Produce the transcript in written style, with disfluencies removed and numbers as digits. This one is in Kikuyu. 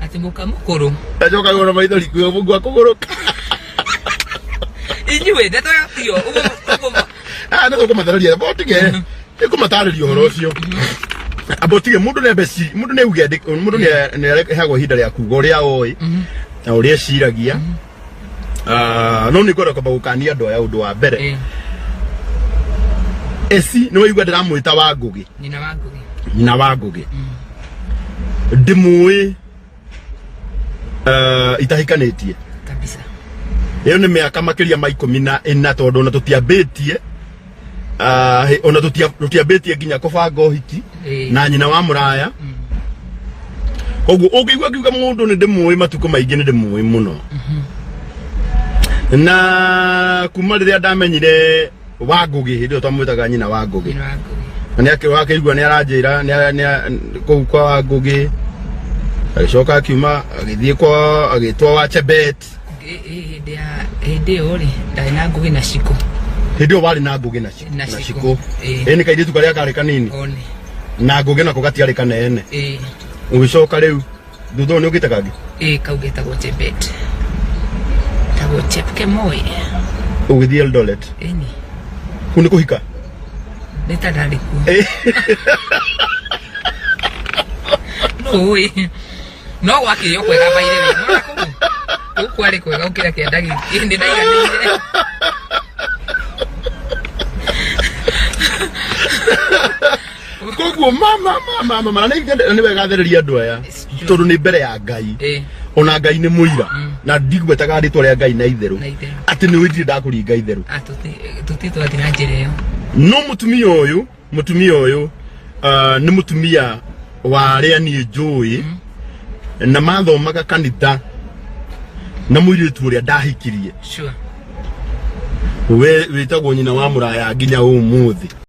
Atĩ mũka mũkũrũ. Ndacokaga ona maithori ngwa kũgũrũka. Inyuĩ ndeto ĩyo tiyo. Ũguo ũguo Ah, nĩ tũkũmatarĩria botige nĩ kũmatarĩria ũhoro ũcio amba ũtige mũndũ nĩ mbeci mũndũ nĩ uge mũndũ nĩ nĩ aheagwo ihinda rĩa kuga ũrĩa oĩ na ũrĩa eciragia. Ah, no nĩ ngwenda kwamba gũkania andũ aya ũndũ wa mbere. Eci nĩ waigua ndĩramwĩta wa Ngũgĩ. Nyina wa Ngũgĩ. Nyina wa Ngũgĩ ndĩmũĩ itahikanĩtie. Kabisa. Ĩyo nĩ mĩaka makĩria ma 14 tondũ ona tũtiambĩtie ona tũtiambĩtie nginya kũbanga ũhiki na nyina wa mũraya. Koguo ũngĩigua ngiuga mũndũ nĩ ndĩmũĩ matukũ maingĩ, nĩ ndĩmũĩ mũno na kuma rĩrĩa ndamenyire wa Ngũgĩ, hĩndĩ ĩyo twamwĩtaga nyina wa Ngũgĩ. Nyina wa Ngũgĩ. Na nĩ akĩigua nĩ aranjĩra kũu kwa wa Ngũgĩ, agĩcoka akiuma agĩthiĩ kwa agĩtwo wa Chebet. Hĩndĩ ya hĩndĩ ĩyo rĩ, ndarĩ na Ngũgĩ na Ciko. Hĩndĩ ĩyo warĩ na Ngũgĩ na Na na Ciko. Ciko. Ĩ nĩ kairĩtu karĩa karĩ kanini. One. Na Ngũgĩ nako gatiarĩ kanene. Ũgĩcoka rĩu thutha ũyũ nĩ ũkĩte kangĩ. Ĩ, kau getagwo Chebet. Tagwo Chepkemoi. Ũgĩthiĩ Eldoret. Ĩni. Kũu nĩ kũhika. Nĩ ta ndarĩ kuo. No ũĩ. No gwakĩrĩ o kwega baire we. Nona kũu. Kũu kwarĩ kwega gũkĩra kĩanda gĩkĩ. Nĩ ndaiganĩire. Koguo mama mama mama na nĩ wega thereria andũ aya tondũ nĩ mbere ya Ngai. Ona Ngai nĩ mũira na ndigwetaga rĩtwa rĩa Ngai na itherũ. Na itherũ. Atĩ nĩ ũĩ ndakũringa itherũ. Ah, tũti twathiĩ na njĩra ĩyo. No mũtumia ũyũ nĩ mũtumia wa arĩa niĩ njũĩ na mathomaga kanitha na mũirĩtu ũrĩa ndahikirie. We wĩtagwo nyina wa mũraya nginya ũmũthĩ.